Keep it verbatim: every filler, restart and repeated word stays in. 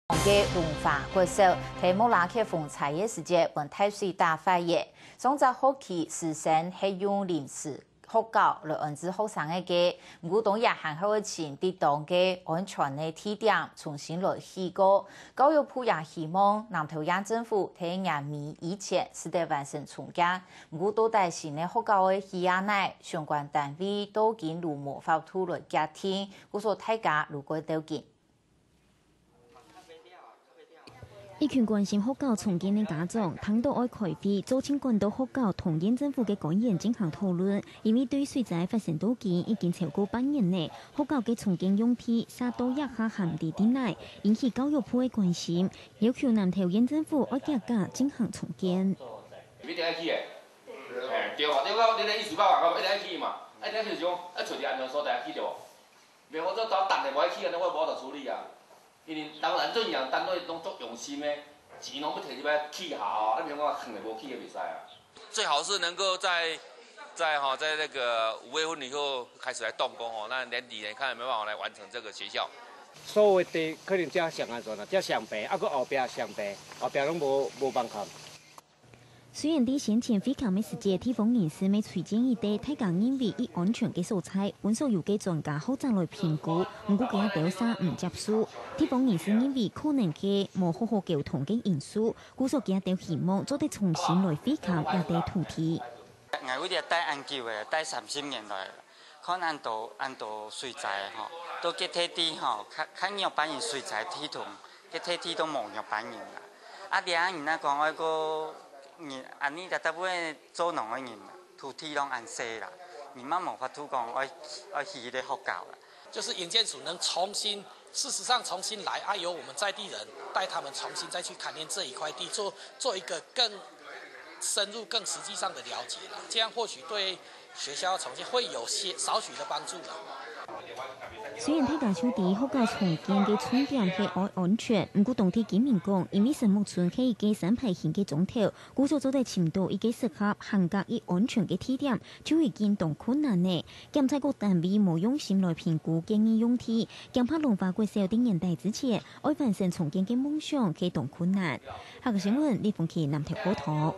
个龍華國小，在莫拉克風災个時節，分大水打壞了。上隻學期師生係用臨時學校來安置學生个个，毋過當然還係愛尋適當个安全个地點重新來起過。教育部也希望南投縣政府在年尾以前使得完成重建。毋過到底新个學校愛起啊哪，相關單位到今都無法度來決定，故所大家都過鬥緊。 一群關心學校重建个家長，聽到愛開會，做盡趕到學校同縣政府个官員進行討論，因為對水災發生到今已經超過半年了，學校个重建用地煞到這下還毋知在哪，引起教育部个關心，要求南投縣政府愛遽遽進行重建。一定愛起个，嘿，對啊，對啊，你个意思吧，一定愛起嘛，一定愛起就講，愛找一个安全所在起，對無？ 袂，我這到等下無愛起，安尼我無法度處理啊。因為當然，恁樣單位攏足用心的，錢攏欲提入來起好啊，你袂講囥咧無起也袂使啊。最好是能夠在，在哈，在那個五月份以後開始來動工哦，那年底呢，看有沒有辦法來完成這個學校。所有的地可能遮上安全啊，遮上平，啊，閣後壁上平，後壁攏無，無辦法。 雖然在先前會勘个時節，地方人士乜推薦一个大家認為已安全个所在，分所有个專家學者來評估，毋過佢兜儕毋接受。地方人士認為可能係無好好溝通个因素，故所佢兜希望做得重新來會勘這塊土地。𠊎為了戴恁久个，戴三十年來，看恁多恁多水災吼，都結體地吼，看看有辦法水災地圖。 个土地都無仰般用啊。啊，這下人啊講愛个人，恁呢大部分做農个人，土地攏恁細啦，你嘛無法度講愛愛起个學校啦。就是營建署能重新，事實上重新來啊，由我們在地人帶他們重新再去勘驗這一塊地，做做一個更深入、更實際上的了解啦，這樣或許對 學校重建會有些少許的幫助啦。雖然大家就知學校重建个重點係愛安全，毋過當地居民講，因為神木村係一个山排型个庄頭，故所做得尋到一个適合、合格又安全个地點，就已經當困難了。檢采各單位無用心來評估建議用地，驚怕龍華國小在年底之前愛完成重建个夢想，係當困難。客家新聞，李鳳琪南投報導。